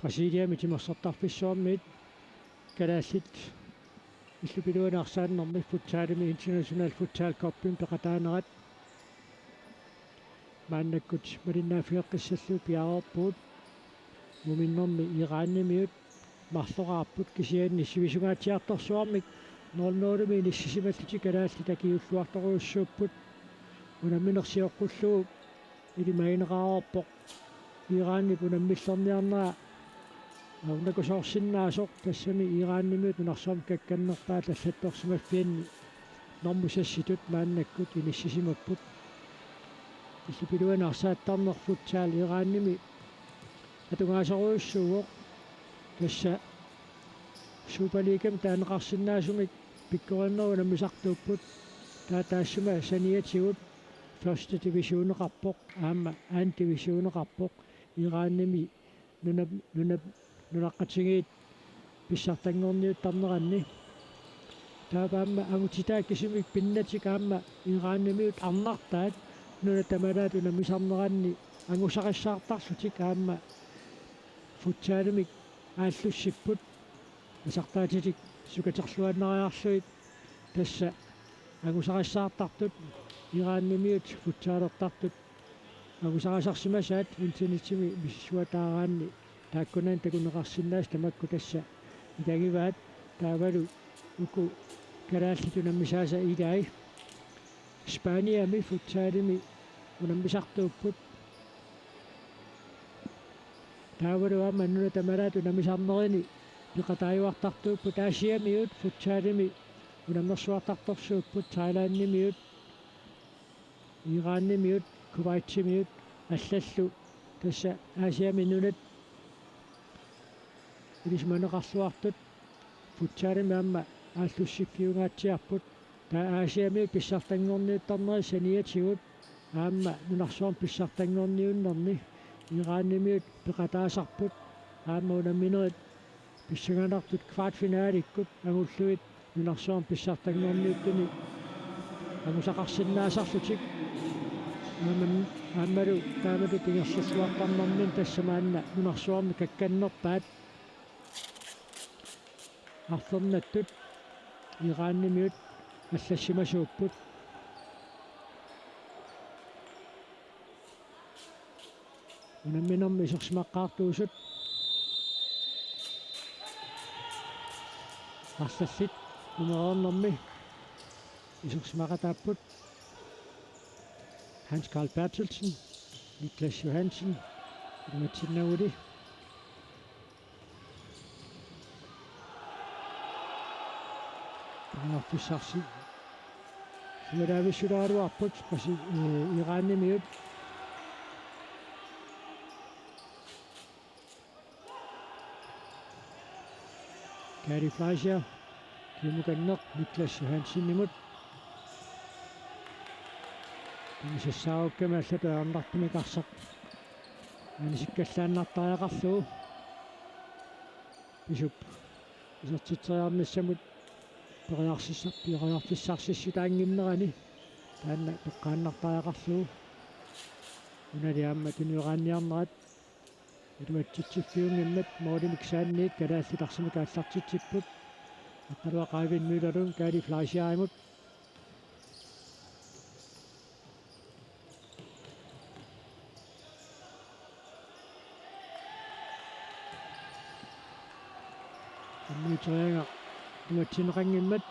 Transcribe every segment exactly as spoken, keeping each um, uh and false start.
Brasiliami timersortarfissuarmiit kalaallit illup iluani arsaannermi futsalimi International Futsal Cupimi peqataanerat maannakkut malinnaaffigeqqissallugu piareerpugut. Muminnermi Iranimiut marloraarput, kisianni sivisungaatsiartorsuarmik nul nul-imi inissisimallutik kalaallit akiuulluartorujussuupput. Unammineq sioqqullugu ilimagineqareerpoq Iranip unammillerniarnera aunnakusoorsinnaasoq, tassami Iranimiut nunarsuarmi kakkannerpaat allattorsimaffianni normu seksitut maannakkut inissisimapput. Illup iluani arsaattarneq futsal Iranimi atugaasorujussuuvoq. Tassa Superligami taaneqarsinnaasumik pikkoriinnerup unammisartuupput. Taava taassuma saniatigut første divisioneqarpoq aamma anden divisioneqarpoq Iranimi nunap-, nunap-, nunaqqatigiit pissartanngorniuttarneranni. Taava aamma angutitaat kisimik pinnatik aamma Iranimiut arnartaat nunat tamalaat unammisarneranni angusarissaartarlutik aamma futsalimik aallussipput. Asartaatitik sukaterluannariarlugit tassa angusarissaartartut Iranimiut futsalertartut angusarisarsimasaat internetsimi misissuataaraanni taakkunani takuneqarsinnaasut tamakku tassa ilagivaat. Taavalu uku kalaallit unammisaasa ilai Spaniami futsalimi unammisartuupput. Taavalu aamma nunat tamalaat unammisarnerini peqataajuartartuupput. Aasiamiut futsalimi unammersuartartorsuupput, Thailandimiut, Iranimiut, Kuwaitimiut allallu tassa Aasiami nunat ilisimaneqarluartut futsalimi aamma aallussiffiungaatsiarput. Taava Aasiamiut pissartanngorniuttarnerat saniatigut aamma nunarsuarmi pissartanngorniunnerni Iranimiut peqataasarput aamma unamminerit pissanganartut kvartfinalikkut angullugit nunarsuarmi pissartanngorniuttuni angusaqarsinnaasarlutik. Aamma, aammalu taamatut ingerlalluartarnerminni tassa maanna nunarsuarmi kakkannerpaat arfernattut Iranimiut allassimasuupput. Unamminermi isersimaqqaartuusut arlallit numeroornermi isersimaqataapput. Hans Karl Berthelsen, Niklas Johansen, iluatsinnaguli. Periarfissarsi-, siulaavissulaaruarput, qasi-, ee, Iranimiut. Kari Fleischer, kimukanneq Niklas Johansenimut. Tanissassaarukkami allatut ajornartumik arsaq anisikkallaannartariaqarlugu. Pisup isertitseriarnissamut periarsissa-, periarfissarsissutaannginnerani taanna toqqaannartariaqarlugu. Unali aamma tunueraanniarnerat iluatsitsiffiunngimmat, målimik saanniit kalaallit arsamik aallartitsipput. Aqqaluaq Eivind Møllerlund Kari Fleischerimut. Unnuuteriaga iluatsineqanngimmat.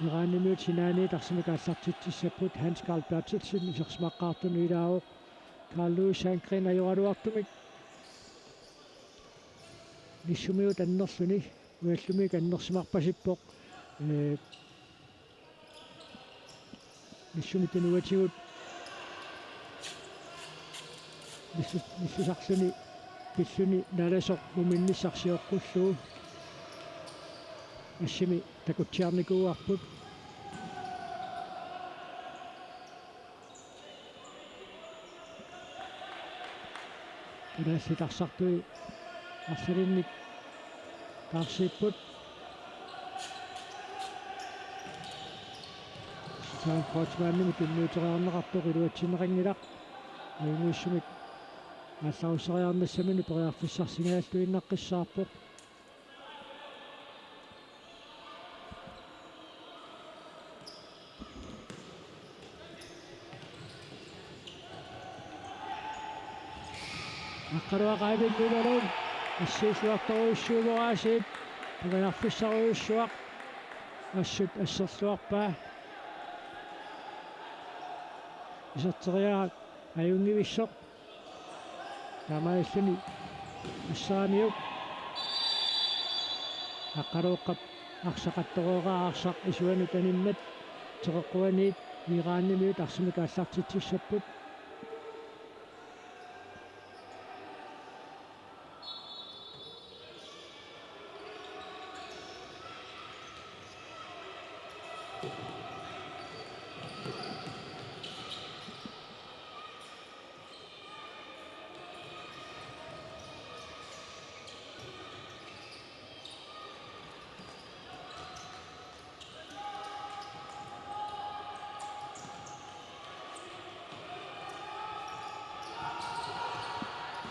Iranimiut sinaaniit arsamik aallartitsissapput. Hans Karl Berthelsen isersimaqqaartunut ilaavoq. Carl Louis Sandgreen ajoraluartumik nissumigut annerluni, ujallumiit annersimarpasippoq. Ee, nissumik tunuatigut nillu-, nillusarluni pilluni nalasoq muminnissaq sioqqullugu assimi takutsiarnikuuarput. Kalaallit arsartui arsalinnik taarsiipput. Søren Kreutzmannimut tunniuteriarneqartoq iluatsinneqanngilaq. Ajunngitsumik aallarusseriarnissaminut periarfissarsingajalluinnaqqissaarpoq. Aqqaluaq Aavik Milalu assiilluartorujussuuvoq aasiit, periarfissarujussuaq assut asserluarpaa. Iserteriaraa ajunngivissoq. Taamaalilluni assaamiuk Aqqaluoqqap arsaq attoreeraa arsaq isuanut animmat teqeqquaniit Iranimiut arsamik aallartitsissapput.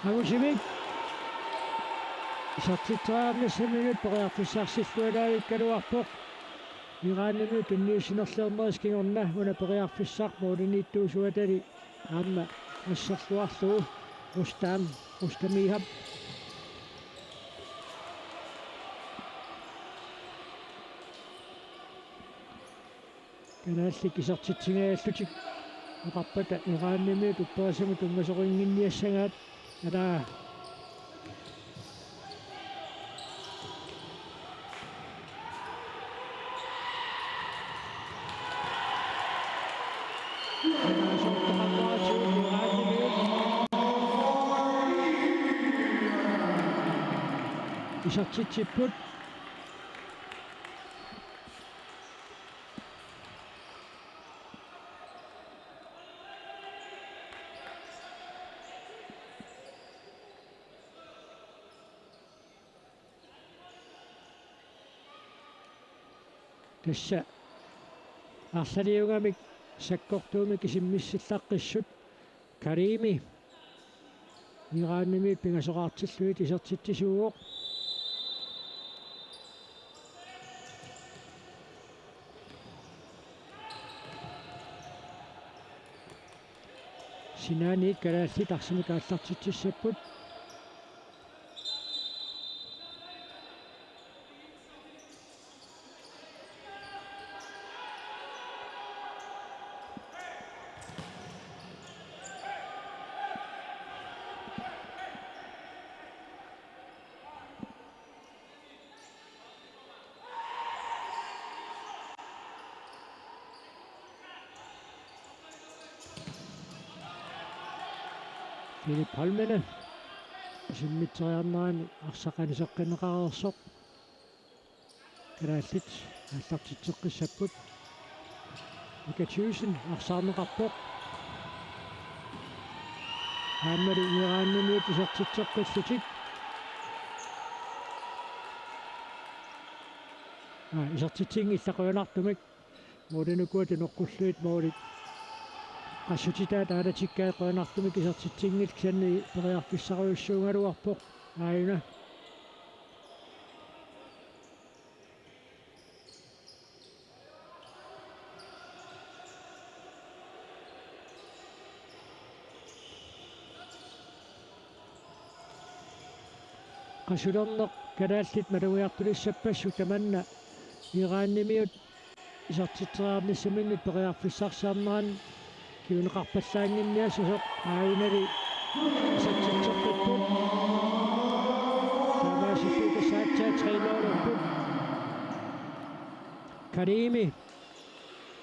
Angusivik isertitseriarnissaminut periarfissarsillualaavikkaluarpoq. Iranimiut tunniussinerliornerisa kingorna una periarfissaq målimiittuusuatali aamma asserluarlugu Rustam Rustamihap. Kalaallit isertitsigajallutik oqarpata Iranimiut upperisamut tunngasorinnginniassagaat. Alaa. Isertitsipput. Tassa arlaliugamik sakkortuumik isimmissillaqqissut Karimi Iranimiut pingasoqartillugit isertitsisuuvoq. Sinaaniit kalaallit arsamik aallartitsissapput. Philip Holmene isimmiteriarnerani arsaq aniseqqinneqareersoq. Kalaallit aallartitseqqissapput. Mika Thyssen arsaarneqarpoq. Aammali Iranimiut isertitseqqillutik. Aa, isertitsinngillat qujanartumik. Målinik ukua tunoqqullugit målit qassutitaat aalatikkaat qujanartumik isertitsinngillat, kisianni periarfissarujussuugaluarpoq aajuna. Qasulerneq kalaallit malugiartulissappassuit tamanna Iranimiut isertitseriarnissaminnut periarfissarsiornerani kinguneqarpallaannginniassasoq aajunali isertitseqqipput. Taamaasilluta saatsaat tre nul-upput. Karimi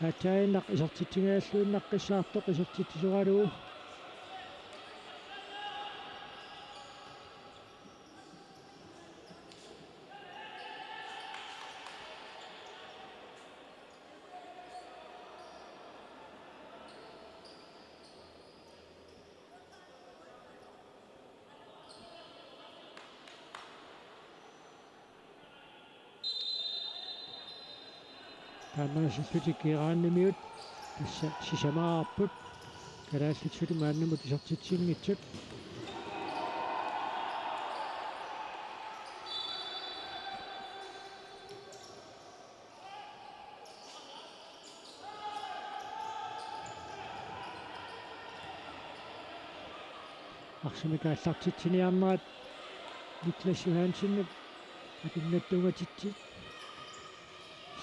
aatsaannaq isertitsigajalluinnaqqissaartoq isertitsisoralugu. Taamaasillutik Iranimiut tassa sisamaraarput. Kalaallit suli maannamut isertitsinngitsut. Arsamik aallartitsiniarnerat Niklas Johansenip atunnattuungatitsi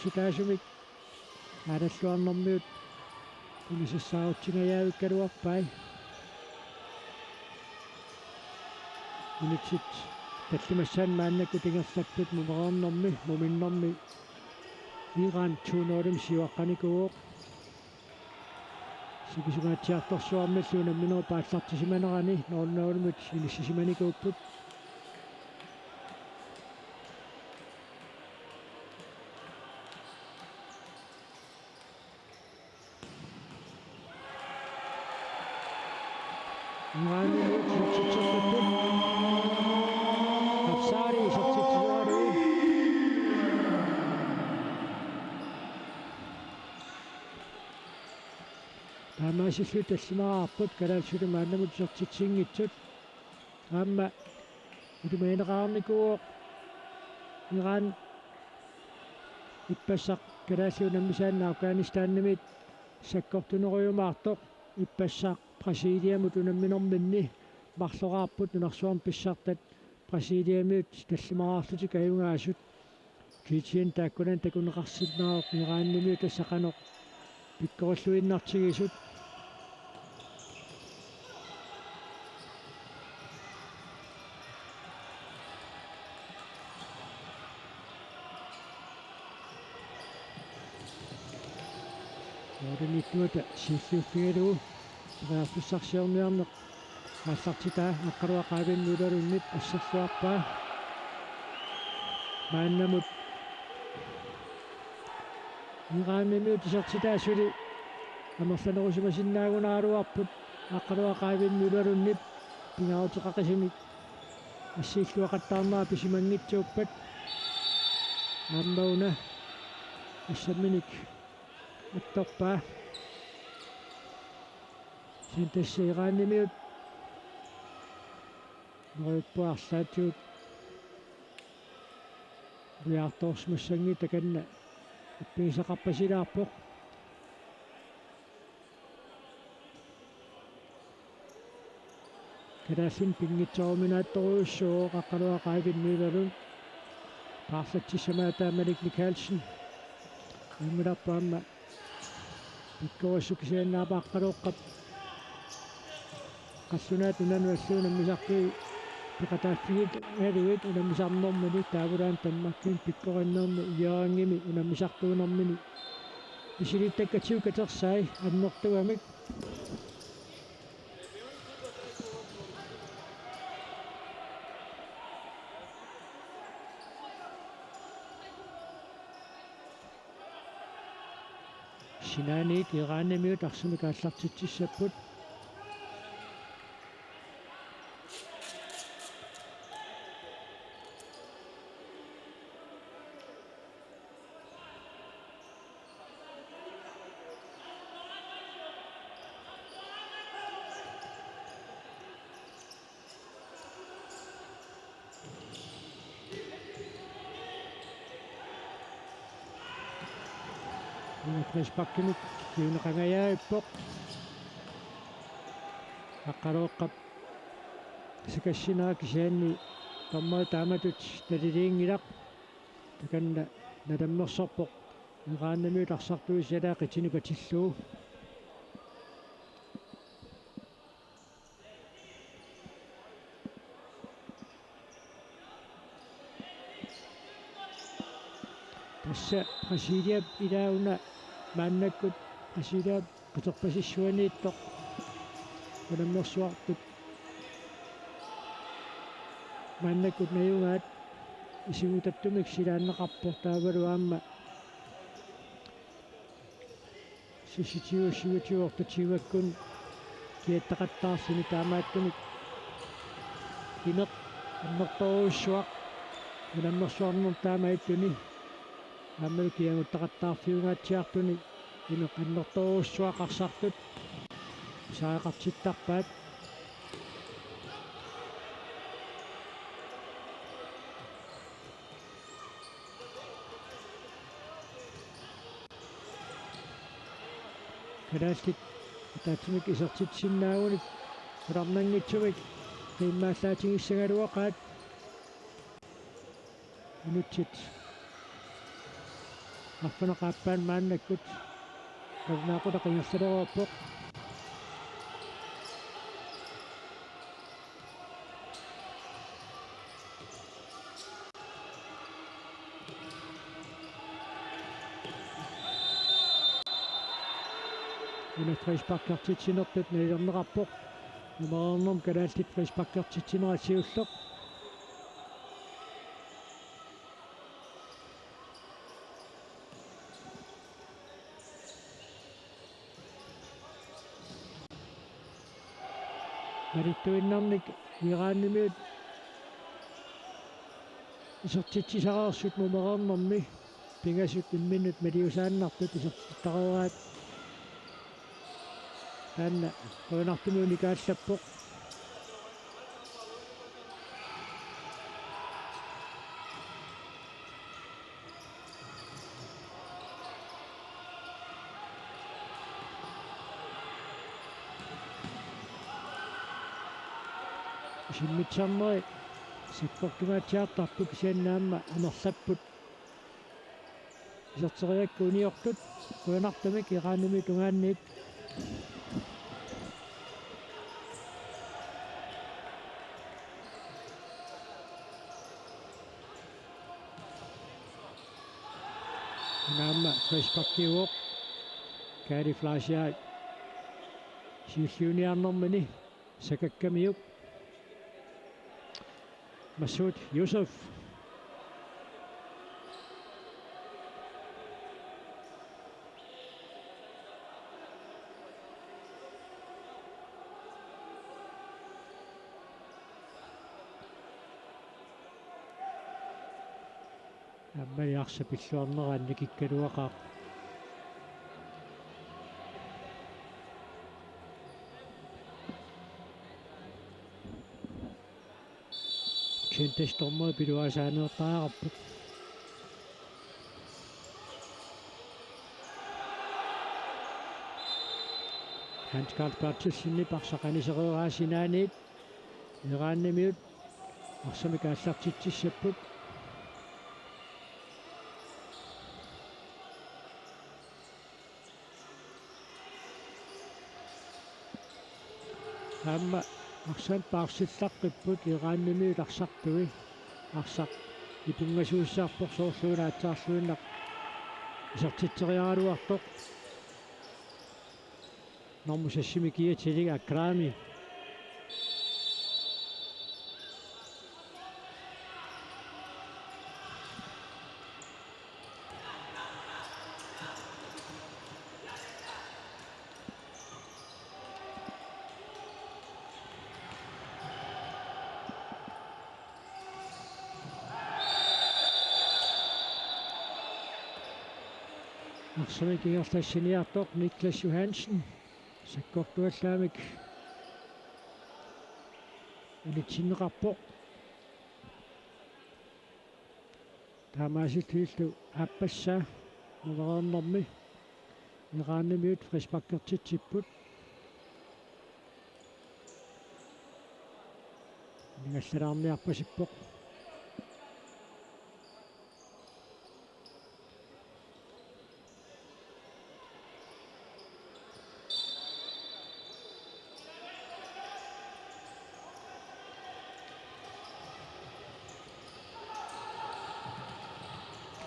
sutaasumik aalalluarnermiut tunisassaarutsingajavikkaluarpai. Minutsit tallimassaanni maannakkut ingerlapput mumereernermi, muminnermi Iran to nul-imik siuaqqanikuuvoq. Sivisungaatsiartorsuarmillu unamminerup aallartisimanerani nul nul-imut inissisimanikuupput. Iranimiut isertitserpapput. Afsari isertitsisoralugu. Taamaasillutik tallimaraarput, kalaallit suli maannamut isertitsinngitsut. Aamma ilimagineqarnikuuvoq Iran ippassaq kalaallit unammisaanni Afghanistanimit sakkortunerujumaartoq, ippassaq Brasiliamut unamminerminni marloraarput nunarsuarmi pissartat Brasiliamiut tallimaraarlutik ajugaasut. Kiitian taakkunani takuneqarsinnaavoq Iranimiut tassa qanoq pikkorilluinnartigisut. Nuulinittuata siulliuffigalugu periarfissarsiorniarneq aallartitaa Aqqaluaq Eivind Møllerlundip asserluarpaa. Maannamut Iranimiut isertitaa suli amerlanerusimasinnaagunaraluarput Aqqaluaq Eivind Møllerlundip pingaaruteqaqisumik assiilluaqattaarnera pisimanngitsuuppat. Aamma una assamminik attorpaa. Kisianni tassa Iranimiut neriuppunga arlaatigut ujartoorsimassanngilaq, takanna appigisaqarpasilaarpoq. Kalaallinik pinngitsooruminaattorujussuuvoq Aqqaluaq Eivind Møllerlund. Paarlatsissamaataanik Malik Mikaelsen. Immilarpu aamma pikkorissut, kisianni aamma Aqqaluoqqap qallunaat nunanut allanut unammisartui peqataaffigigalugit unammisarnermini taavalaani Danmarkimi pikkorinnermi Hjørringimi unammisartuunermini misilittakkatigut katersai annertugamik. Sinaaniit Iranimiut arsamik aallartitsissapput. Frisparkimik kiuneqangajaappoq. Aqqaluoqqap sikassinera, kisianni dommeri taamatut naliliinngilaq. Takanna nalammersorpoq. Iranimiut arsartuisialaa qitinukatillugu. Tassa Brasiliap ilaaguna maannakkut Brasiliap qiterpasissuaniittoq unammersuartut maannakkut najugaat isigitattumik silaannaqarpoq, taavalu aamma seksogtyve syvogtyve otteogtyve-kkut kiattaqattaarluni, taamaattumik ineq annertoorujussuaq unammersuarnermut taamaattuni. Aammalu kiaguttaqattaarfiungaatsiartuni imeq annertoorujussuaq arsartut pisariaqartittarpaat. Kalaallit ataatsimik isertitsisinnaagunik qularnanngitsumik qiimmaallaatigissagaluaqaat. Minutsit arfineq-aappaat maannakkut nalunaaqutaq ingerlalereerpoq. Una frisparkertitsinertut nalilerneqarpoq. Nummer atten kalaallit frisparkertitsinerat siulleq. Malittuinnarnik Iranimiut isertitsisareersut nummer attenermi, pingasut imminnut maliusaannartut isertittareeraat. Taanna qujanartumik unikaallappoq. Simmitsarneri sakkortungaatsiartarput kisianni aamma amerlapput. Iserteriakka uniortut qujanartumik Iranimi tungaanniit. Aamma frisparkiuvoq Kaali Fleischer siulliuniarnermini sakakkamiuk. Masud Yusuf. Aamma arsaq pilluarnera annikikkaluaqaaq. Kjente Stormø piluaasaaneertariaqarpoq. Hans Karl Berthelsenip arsaq anisereeraa sinaaniit. Iranimiut arsamik aallartitsissapput. Aamma arsaq paarsillaqqippoq Iranimiut arsartui. Arsaq ipunngasuussisarpoq soorlu una aatsaarluinnaq isertitseriaraluartoq. Normu sasimi kiatilik Akrami. Arsamik ingerlassiniartoq Niklas Johansen. Sakkortuallaamik unitsinneqarpoq. Taamaasillunilu aappassaa nummer attenermi Iranimiut frisparkertitsipput. Ningallalaarniarpasippoq.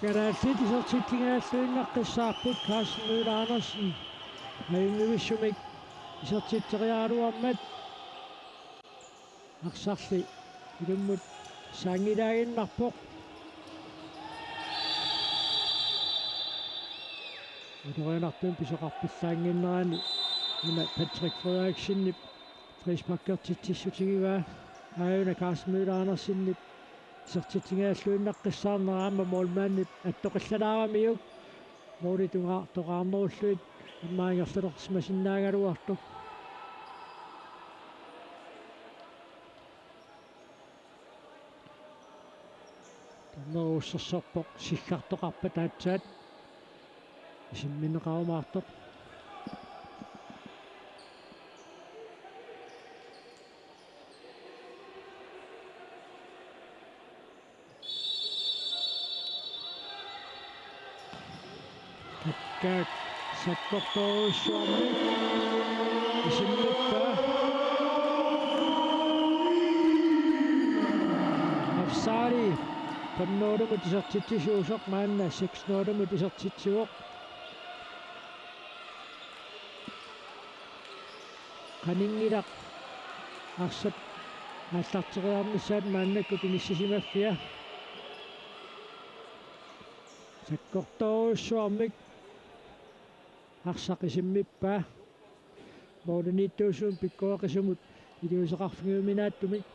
Kalaallit isertitseriaraluinnaqqissaarput Carsten Møller Andersen. Ajunngivissumik isertitseriaraluarmat. Arsarli ilummut saanngilaaginnarpoq. Ulorianartumik pisoqarpillaannginnerani una Patrick Frederiksenip frisparkertitsissutigivaa. Aajuna Carsten Møller Andersenip Isertitsigigalluinnaqqissaarnera aamma målmandip attoqillalaaramiuk. Målip tungaartoqarnerullugit aamma ingerlalersimasinnaagaluartoq. Tunnerussersorpoq siggartoqarpat aatsaat isimmineqarumaartoq. Takkaak sakkortoorujussuarmik isimmippaa. Afsari fem nul-imut isertitsisuusoq maanna seks nul-imut isertitsivoq. Qaninngilaq arsap aallarteriarnissaat maannakkut inissisimaffia. Sakkortoorujussuarmik arsaq isimmippaa. Målimiittuusumut pikkorisumut iliuuseqarfigiuminaattumik.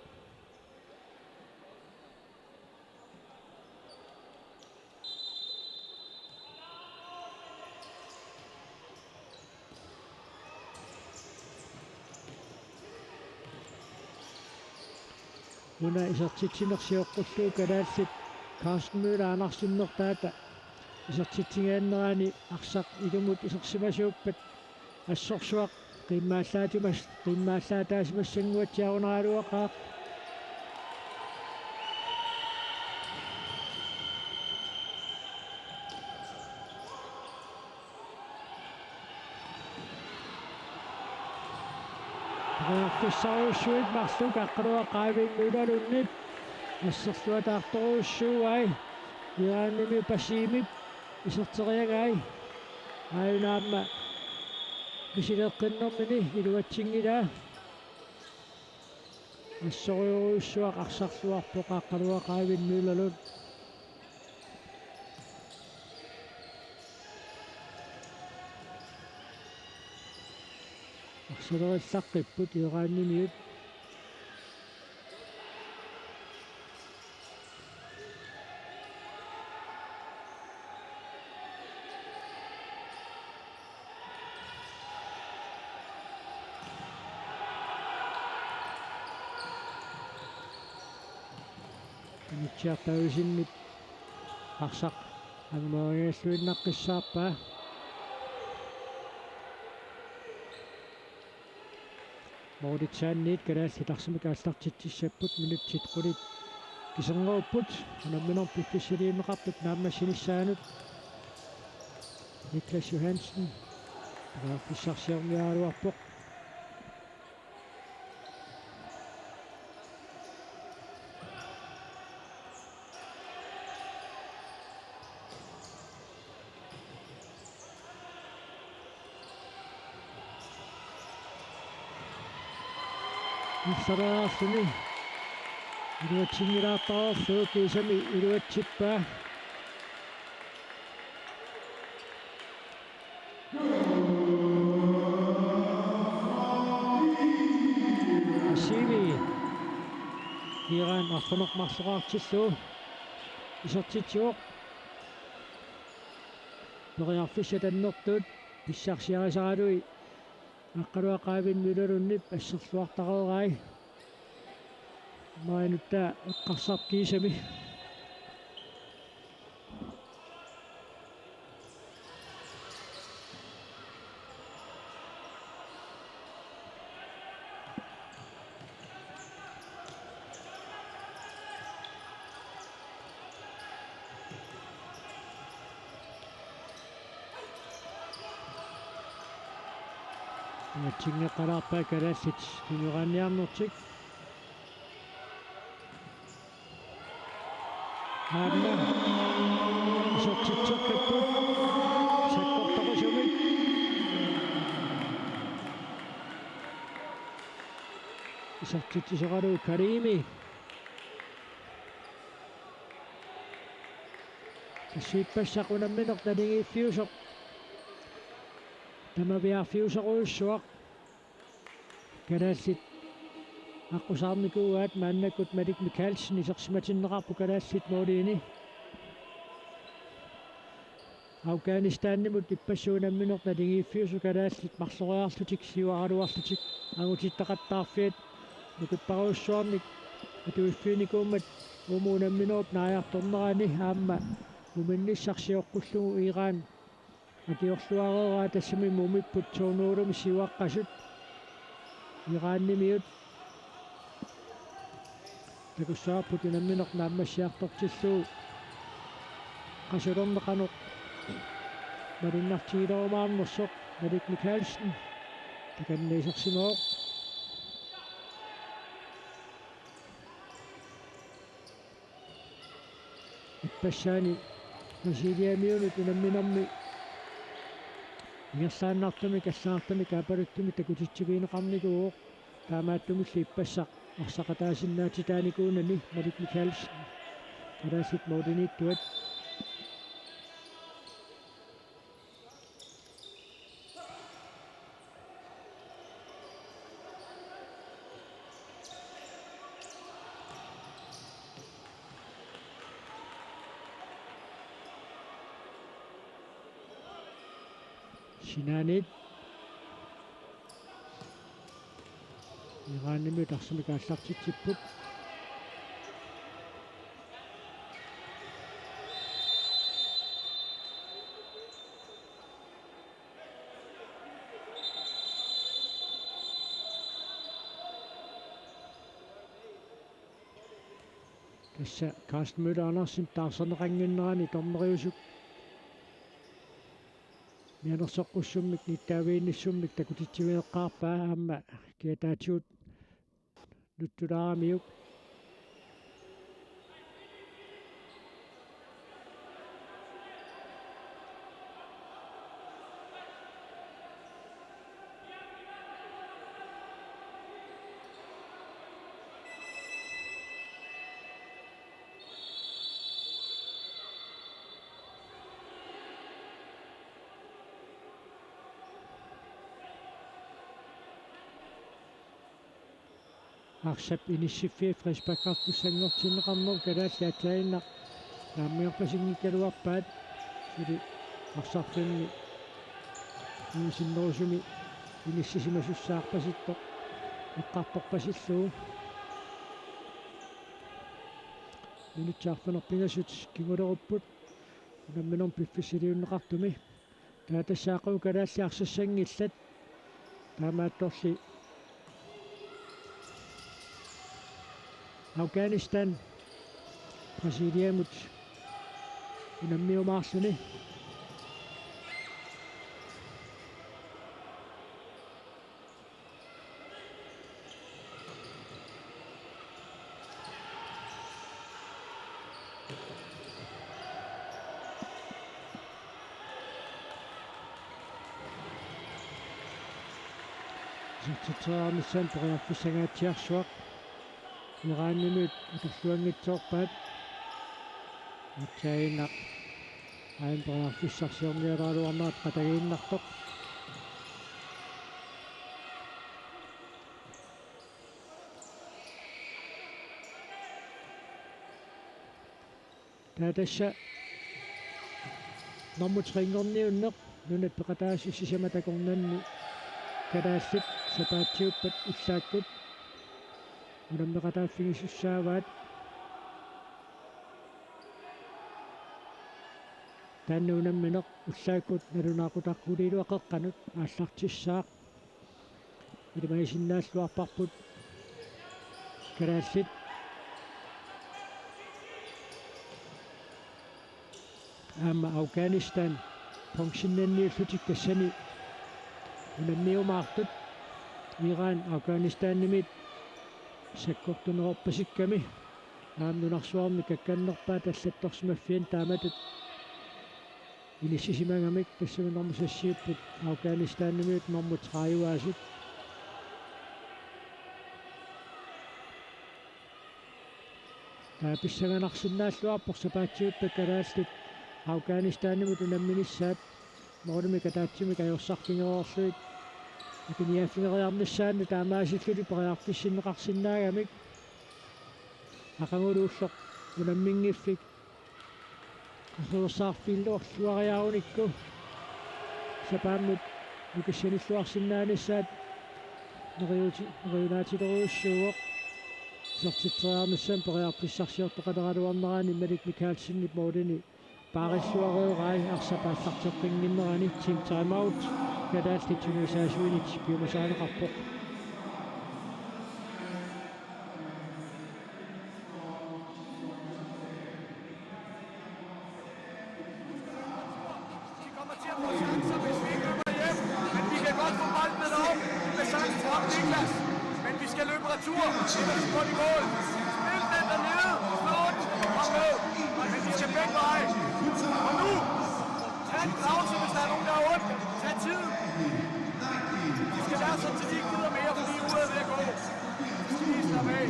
Una isertitsineq sioqqullugu kalaallit Carsten Møller Andersennertaata isertitsigiinnerani arsaq ilumut isersimasuuppat assorsuaq qimmaallaatimas-, qimmaallaataasimassannguatsiarunaraluaqaaq. Periarfissarujussuit marluk Aqqaluaq Eivind Møllerlundip asserluataartorujussuuai. Iranimi Pasimip iserteriagai. Aajuna aamma misileeqqinnermini iluatsinngilaa. Assorujussuaq arsarluarpoq Aqqaluaq Eivind Møllerlund. Arsalerillaqqipput Iranimiut. Initsiartavisinnik arsaq angumerigalluinnartussaappaa. Målitsaanniit kalaallit arsamik aallartitsissapput, minutsit qulit kiserngoopput. Unamminermi piffissaliunneqartut naammassinissaanut Niklas Johansen periarfissarsiorniaraluarpoq. Arsarluarluni iluatsinngilaattaarlugu kiisami iluatsippaa. Asimi Iran arfineq-marloqartillugu isertitsivoq. Periarfissat annertuut pissarsiarisaralugit Aqqaluaq Eivind Møllerlundip asserluartareerai. Maannakkut eqqarsarpoq kiisami. Iluatsinngikkaluarpaa kalaallit tunioraanniarnertik. Aamma isertitseqqipput sakkortoqisumik. Isertitsisoqalu Karimi. Tassa ippassaq unammineq naligiiffiusoq. Tamaviaarfiusorujussuaq. Kalaallit Aqqusaarnikuuaat maannakkut Malik Mikaelsen isersimatinneqarpoq kalaallit måliini. Afghanistanimut ippassaq unammineq naligiiffiusoq kalaallit marloriarlutik siuaraluarlutik angutittaqattaarfiat nukipparujussuarnik atuiffiginikuummat uuma unamminerup naajartornerani aamma uminnissaq sioqqullugu Iran akiorluareeraa tassami umipput to nul-imi siuaqqasut Iranimiut takussavarput unammineq naammassiartortillugu qasulerneq qanoq malinnaartigilerumaarnersoq. Malik Mikaelsen takanna isersimavoq. Ippassaani Brasiliamiunut unamminermi ingerlaannartumik allagartamik aappaluttumik takutitsivigineqarnikuuvoq. Taamaattumillu ippassaq arsaqataasinnaatitaanikuunani Malik Mikaelsen. Kalaallit målimiittuat. Sinaaniit Iranimiut arsamik aallartitsipput. Tassa Carsten Møller Andersen taarserneqannginnerani dommeriusut mianersoqqussummik nittaaviinnissummik takutitsivigeqqaarpaa aamma kiataatigut nutsulaaramiuk. Arsap inissiffii frisparkertussanngortinneqarneq kalaallit aatsaannguaq naammagerpasinngikkaluarpaat, suli arsarfinni iisinnerusumi inissisimasussaarpasittoq eqqartorpasillugu. Minutsit arfineq-pingasut kingulerupput unamminermi piffissaliunneqartumi. Taava tassa aqagu kalaallit arsassanngillat. Taamaattorli Afghanistan Brasiliamut unammiumaarluni. Isertitseriarnissaanut periarfissangaatsiarsuaq. Iranimiut atorluanngitsoorpaat. Aatsaannguaq aamma periarfissarsiorniaraluarnerat qatagiinnartoq. Taava tassa nummer tre-nngorniunneq nunat peqataasut sisamat akornanni kalaallit sapaatiuppat ullaakkut unammeqataaffigisussaavaat. Taanna unammineq ullaakkut nalunaaqutaq qulilu qeqqanut aallartissaaq. Ilimagisinnaalluarparput kalaallit. Aamma Afghanistan punktsinniillutik tassani unammiumaartut. Iran Afghanistanimiit sakkortunerorpasikkami aamma nunarsuarmi kakkannerpaat allattorsimaffiani taamatut inissisimagamik, tassami nummer seksiupput Afghanistanimiut nummer tredive-asut. Taava pissanganarsinnaalluarpoq sapaatiuppat kalaallit Afghanistanimut unamminissaat, målimik ataatsimik ajorsarfigereerlugit Piniaffigereernissaanni taamaasillutik periarfissinneqarsinnaagamik. Aqagulu ulloq unamminngillat. Qasuersaarfilluarluariarunikku sapaammut nukissanilluarsinnaanissaat neriuti-, neriunaatilerujussuuvoq. Isertitseriarnissamut periarfissarsiortoqaleraluarnerani Malik Mikaelsenip målini paarilluareerai arsaq aallarteqqinnginnerani. Team timeout. Kalaallit tunuliaasuinit piumasarineqarpoq. De kommer til at få chancer, hvis vi ikke løber hjem. Men vi kan godt få bolden med op. Vi kan sagtens ramme Niklas. Men vi skal løbe retur, ellers går det i mål. Spil den dernede. Slå den. Kom med. Men vi skal begge veje. Og nu, tag en pause, hvis der er nogen, der har ondt. Tag tiden. Vi skal være sådan, så de ikke gider mere, fordi uret er ved at gå. Så skal vi slappe af.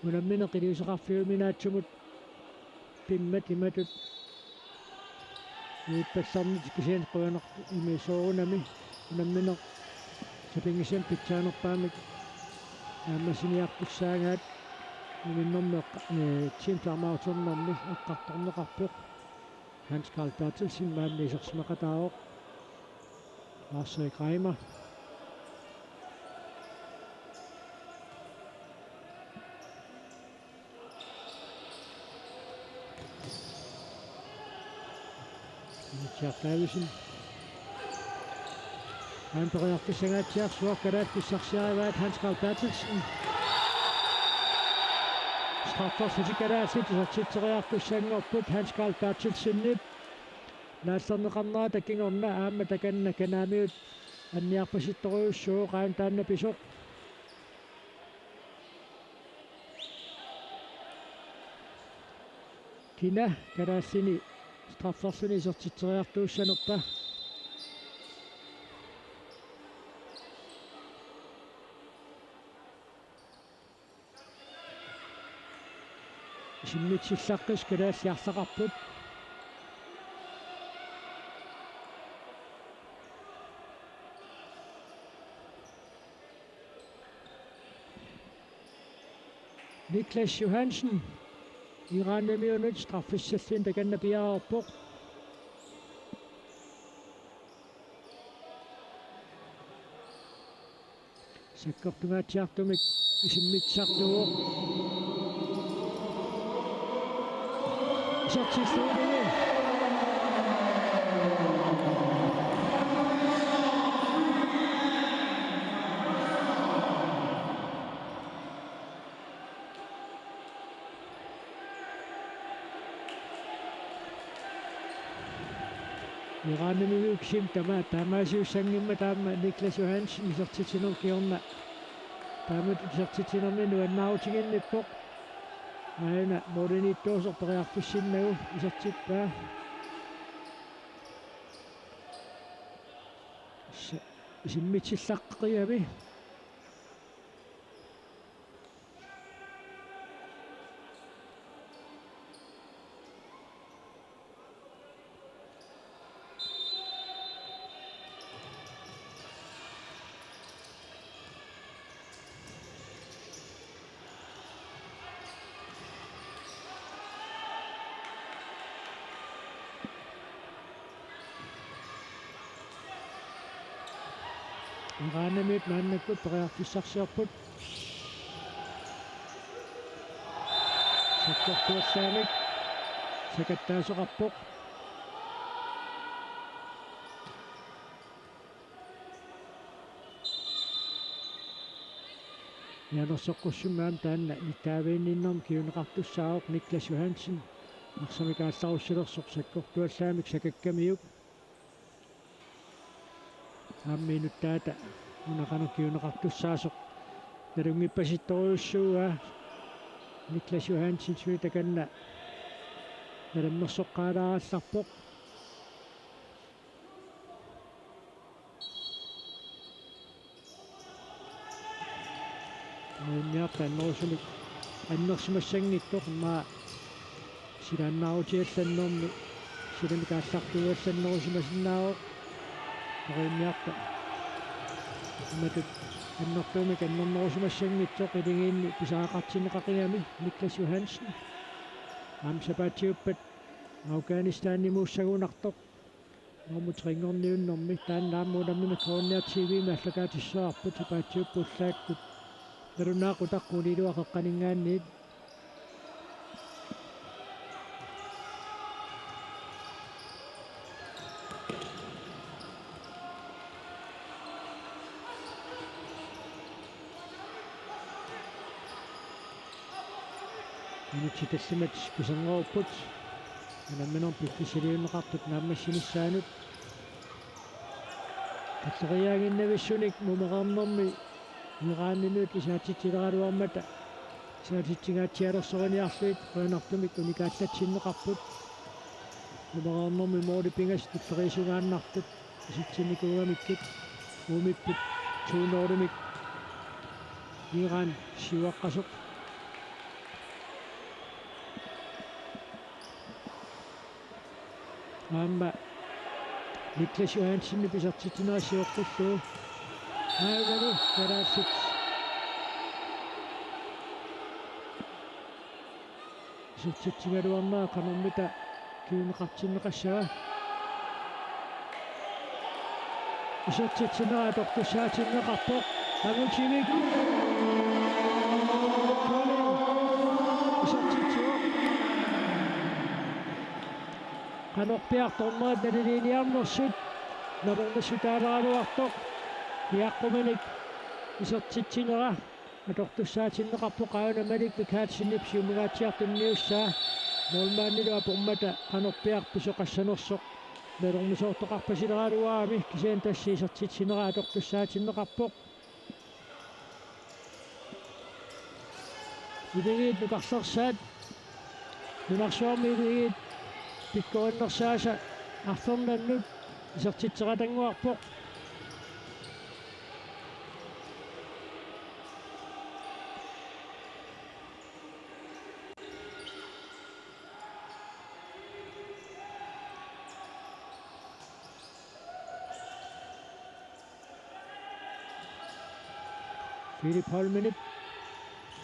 Unammineq iliuuseqarfiuminaatsumut pimmat imatut iippallarnerat kisianni qujanaq imi soorunami unammineq sapinngisamik pitsaanerpaamik naammassiniartussaagaat. Unamminermi eqqa-, ee, team timeout-ernermi eqqartorneqarpoq. Hans Karl Berthelsen maanna isersimaqataavoq. Lars-Erik Reimer. Jack Davidsen. Aamma periarfissangaatsiarsuaq, kalaallit pissarsiarivaat Hans Karl Berthelsen. Straffersutik kalaallit isertitseriartussanngorput Hans Karl Berthelsenip naallerneqarnerata kingorna aamma takanna kanaamiut anniarpasittorujussuuvoq, aamma taanna pisoq. Kina kalaallini straffersuni isertitseriartuussanerpa? Isimmitsillaqqisut kalaallit arlaqarput. Niklas Johansen, Iranimiunut, straffessalliani takanna piareerpoq. Sakkortungaatsiartumik isimmitsisartuuvoq. Isertillugu. Iranimiut kisianni tama-, taamaasiussanngimmat aamma Niklas Johansen isertitsinermi kingorna. Taamatut isertitsinermi nuannaarutiginnippoq. Aajuna målimiittuusoq periarfissinnagu isertippaa. Sa-, isimmitsillaqqigami. Iranimiut maannakkut periarfissarsiorput. Sakkortuallaamik sakattaasoqarpoq. Mianersoqqussimmi aamma taanna nittaaviginninnermi kinguneqartussaavoq. Niklas Johansen arsamik aallarussilersoq sakkortuallaamik sakakkamiuk. Aamma inuttaata una qanoq kinguneqartussaasoq nalunngippasittorujussuuaa. Niklas Johansen suli takanna nalimmersoqqaalaarallarpoq. Immiarta annerusumik annersimassanngitsoq, immaqa silaannaarutiallannermi silamik aallartuuallannerusimasinnaavoq. Immiarta imatut annertuumik annernerusimassanngitsoq, iligiinni pisariaqartinneqaqigami Niklas Johansen. Aamma sapaatiuppat Afghanistanimuussagunartoq nummer tre-nngorniunnermi. Taanna aamma unammineq K N R T V-mi aallakaatissaraarput, sapaatiuppat ullaakkut nalunaaqutaq quliluaqeqqaninngaanniit. Minutsit tallimat pisernerupput unamminermi piffissaliunneqartut naammassinissaanut. Tulleriiaaginnavissunik mumereernermi Iranimiut isaatitsileraluarmata isaatitsigaatsialersoriniarlugit qujanartumik unikaallatsinneqarput. Mumereernermi måli pingasut tulleriiusugaannartut isitsinnikuugamikkit, uumipput to nul-imik Iran siuaqqasoq. Aamma Niklas Johansenip isertitsinera sioqqullugu. Aammalu kalaallit isertitsigaluarnera qanormita kinguneqartinneqassava. Isertitsinera atortussaatinneqarpoq. Angutivik. Isertitsivoq. Qanorpiaq dommerit naliliiniarnersut nalornissutaaleraluartoq. Iaqquminik isertitsinera atortussaatinneqarpoq, aajuna Malik Mikaelsenip siumugaatsiartunniussaa. Målmandilu apormata qanorpiaq pisoqassanersoq nalornisoortoqarpasileraluarami, kisianni tassa isertitsinera atortussaatinneqarpoq. Iligiit nukarlersaat. Nunarsuarmi iligiit pikkorinnersaasa arfernannut isertitseqatannguarpoq. Filip Holmenip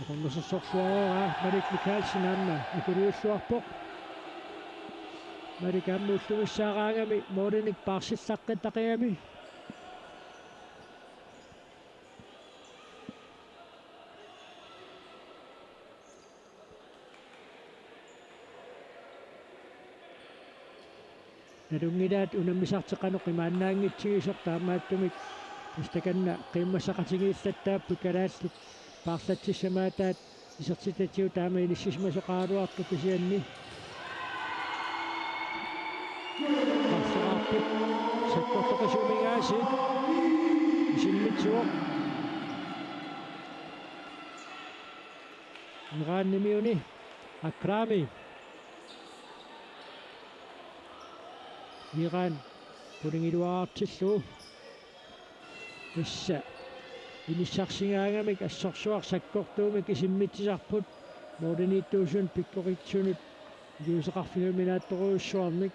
atornersorsorluaraa, Malik Mikaelsen aamma ikiliulluarpoq. Malik aamma ullugissaaraangami målinik paarsillaqqitaqigami. Nalunngilaat unammisartik qanoq imaannaanngitsigisoq, taamaattumik tassa takanna qiimmassaqatigiillattaapput kalaallit paarlatsissamaataat isertitatigut taama inissisimasoqaraluartoq kisianni. Paarleraarput sakkortoqisuuminngaanniit isimmitsivoq. Iranimiuni Akrami. Iran qulingiluaartillugu. Tassa inissarsigaangamik assorsuaq sakkortuumik isimmitsisarput, målimiittuusunut pikkorissunut iliuuseqarfimmi naatsorujussuarmik.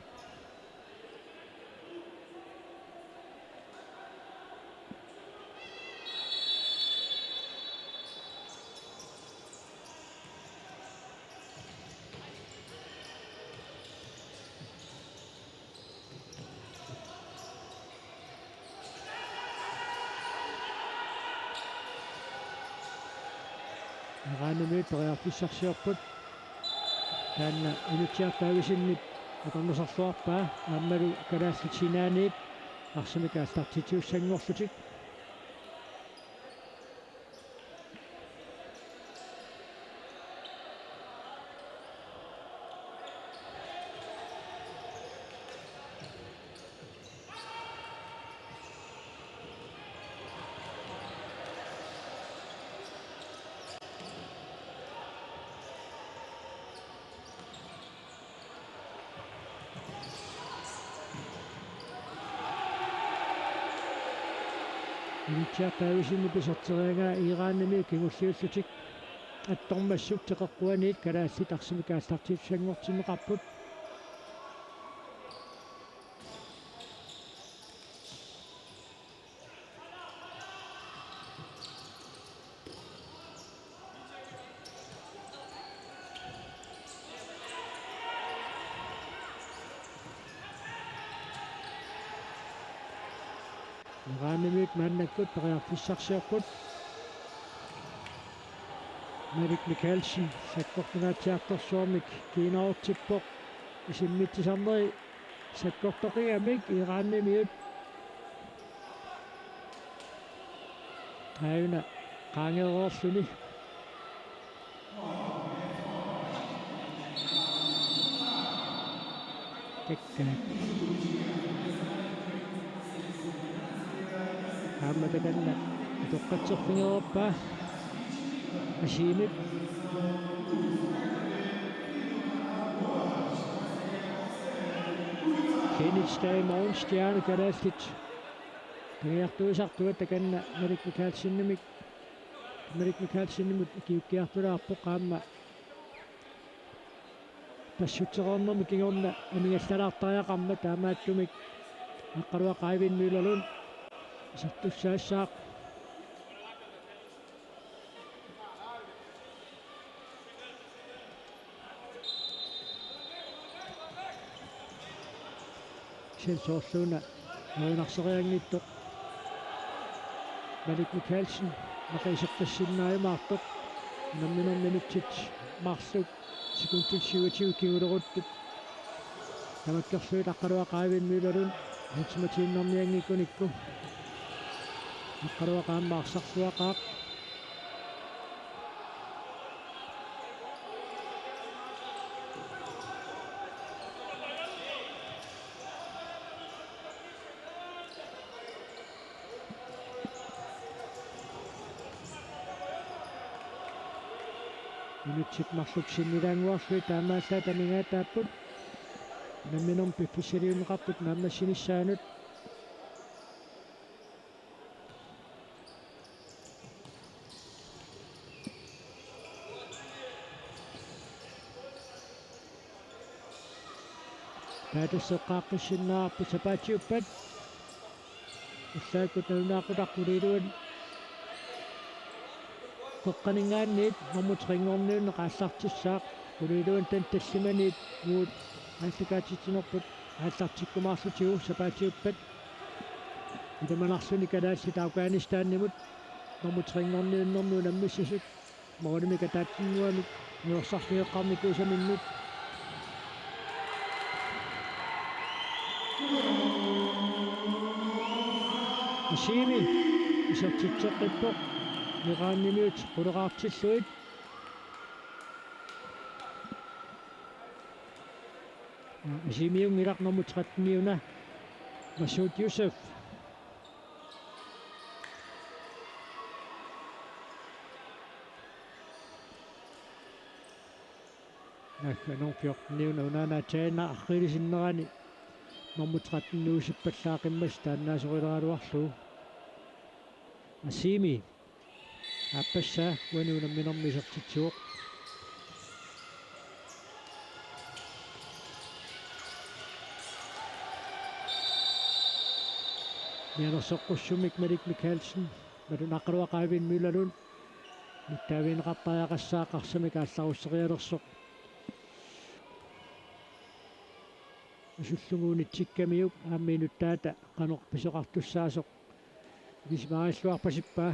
Iranimiut periarfissarsiorput. Taanna Inutsiartaavisinnip atornersorluarpaa aammalu kalaallit sinaaniit arsamik aallartitsisussanngorlutik. Richard Davidsenip iserteriaraa Iranimiut kingulliullutik attormassuk teqeqquaniit kalaallit arsamik aallartissanngortinneqarput. Iranimiut maannakkut periarfissarsiorput. Malik Mikkelsen sakkortungaatsiartorsuarmik kiinarutippoq. Isimmitsisarneri sakkortoqigamik Iranimiut. Aajuna qaangereerluni. Takkaat. Aamma takanna atoqqatserfigereerpaa Asimip. Kenneth Stay Morgenstjerne kalaallit. Tagiartuisartua takanna Malik Mikkelsenimik. Malik Mikkelsenimut ikiuukkiartulaarpoq aamma. Tassutsereernermi kingorna aningallalaartariaqarmat taamaattumik Aqqaluaq Eivind Møllerlund isertussaassaaq. Kisianni soorluuna erinarsereerluttoq Malik Mikkelsen maqiisertassinnaajumaartoq. Unamminermi minutsit marluk sekundit syvogtyve kinguleruttut tamakkerlugit Aqqaluaq Eivind Møllerlund ultimatiinnarnianngikkunikku Aqqaluaq aamma arsarluaqaaq. Minutsit marluk sinnilaannguarlugit taamaallaat amigaataapput. Unamminermi piffissaliunneqartut naammassinissaanut. Taava tassa eqqaaqqissinnaavarput sapaatiuppat. Ullaakkut nalunaaqutaq quliiluan qeqqaninngaanniit normu tre-nngorniunneq aallartissaaq. Quliiluan taanna tallimaniit uagut aallakaatitsinerput aallartikkumaarlutigu sapaatiuppat. Ilimanarluni kalaallit Afghanistanimut normu tre-nngorniunnermi unammissasut. Målimik ataatsinnguamik niorsarfigeqqaarnikuusaminnut. Asimi isertitseqqippoq Iranimiut quleraartillugit. Asimiunngilaq nummer tretten-iuna Masoud Youssef. Naagga nummer fjorten-iuna unaana aatsaannguaq aqqilisinnerani nummer tretten-iusippallaaqimmat taannaasorileraluarlugu. Asimi aappassaa uani unamminermi isertitsivoq. Mianersoqqussummik Malik Mikkelsen, Malik Aqqaluaq Eivind Møllerlund. Nittaavigineqartariaqassaaq arsamik aallarusserialersoq. Asullugu unitsikkamiuk aamma inuttaata qanoq pisoqartussaasoq. Ikisimaarilluarpasippaa.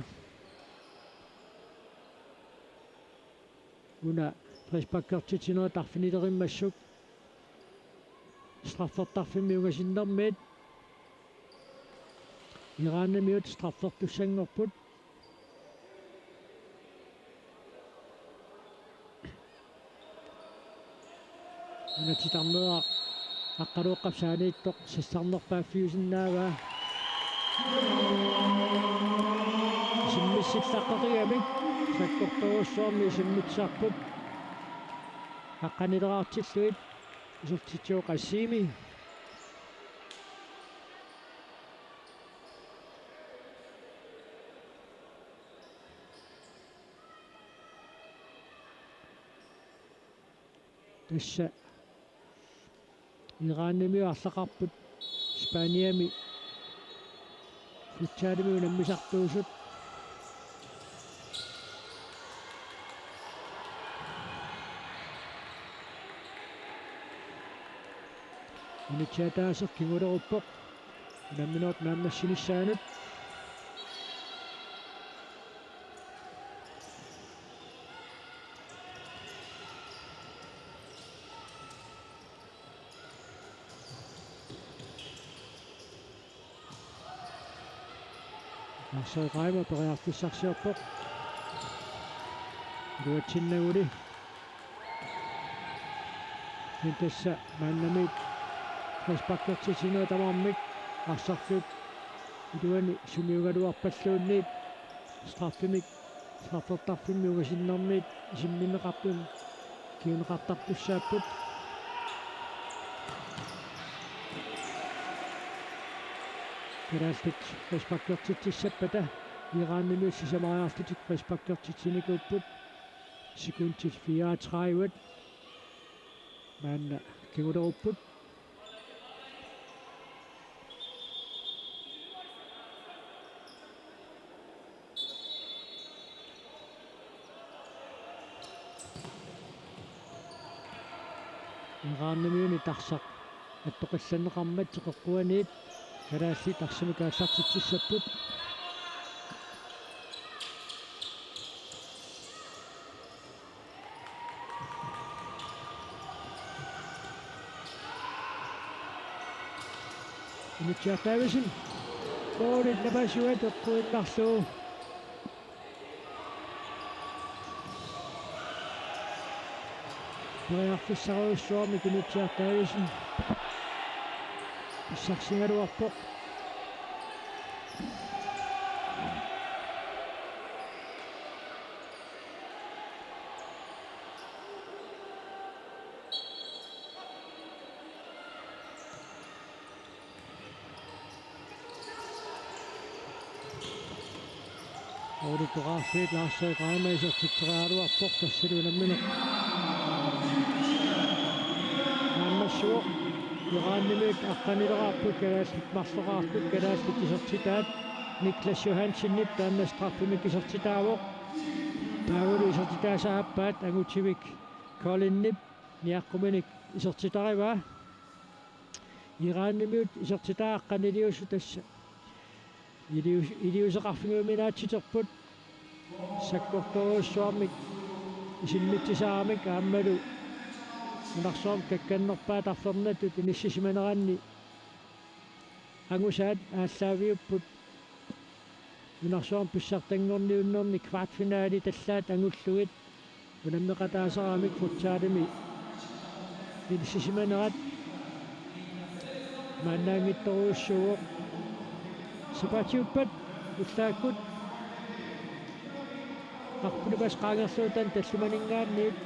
Una frisparkertitsinerit arfinilerimmassuk. Straffertarfimmi ungasinnermiit Iranimiut straffertussanngorput. Una titarneq Aqqaluoqqap saaniittoq sassarnerpaaffiusinnaavaa. Isimmissillaqqaqigamik sakkortoorujussuarmik isimmitsisarput. Aqqanileraartillugit isertitsivoq Asimi. Tassa Iranimiut arlaqarput Spaniami futsalimi unammisartuusut. Unitsiataaseq kinguleruppoq. Unamminerup naammassinissaanut. Marcel Reimer periarfissarsiorpoq. Iluatsinnaguli. Kisianni tassa maannamiit frisparkertitsineq tamarmik arsartuut iluani sumiugaluarpalluunniit straffimik, straffertarfimmi ungasinnermiit isimmineqartun kinguneqartartussaapput. Kalaallit frisparkertitsissappata Iranimiut sisamariarlutik frisparkertitsinikuupput. Sekundit fireogtredive. Maanna kingulerupput. Iranimiuni tarsaq attoqqillanneqarmat teqeqquaniit kalaallit arsamik aallartitsissapput. Unitsiaq Davidsen. Goalit napasuat eqquinnarlugu. Periarfissarujussuarmik Unitsiaq Davidsen pissarsigaluarpoq. Ooruttoqarfiit Lars Reimer isertitseriaraluarpoq, tassalu unammineq naammassivoq. Iranimiut aqqanileraarput, kalaallit marloqartut, kalaallit isertitaat. Niklas Johansenip taanna straffimik isertitaavoq. Taavalu isertitaasa aappaat angutivik Kolinip niaqquminik isertitarivaa. Iranimiut isertitaa aqqaniliussutassat ilius-, iliuuseqarfigiuminaatsiterput sakkortoorujussuarmik isimmitsisaaramik aammalu nunarsuarmi kakkannerpaat arfernatut inissisimaneranni angusaat aallaaviupput. Nunarsuarmi pissartanngorniunnerni kvartfinalitallaat angullugit unammeqataasaramik futsalimi inissisimanerat maannaanngitsorujussuuvoq. Sapaatiuppat ullaakkut arpunipas qaangerluutan tallimaninngaanniit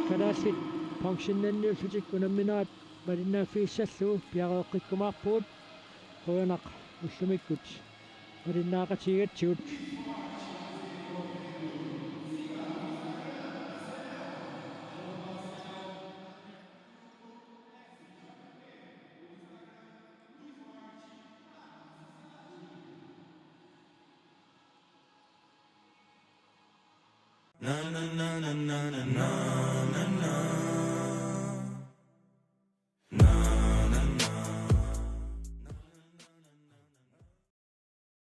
kalaallit bronzennanniullutik unamminerat malinnaaffigissallugu piareeqqikkumaarpugut. Qujanaq ullumikkut malinnaaqatigigatsigut.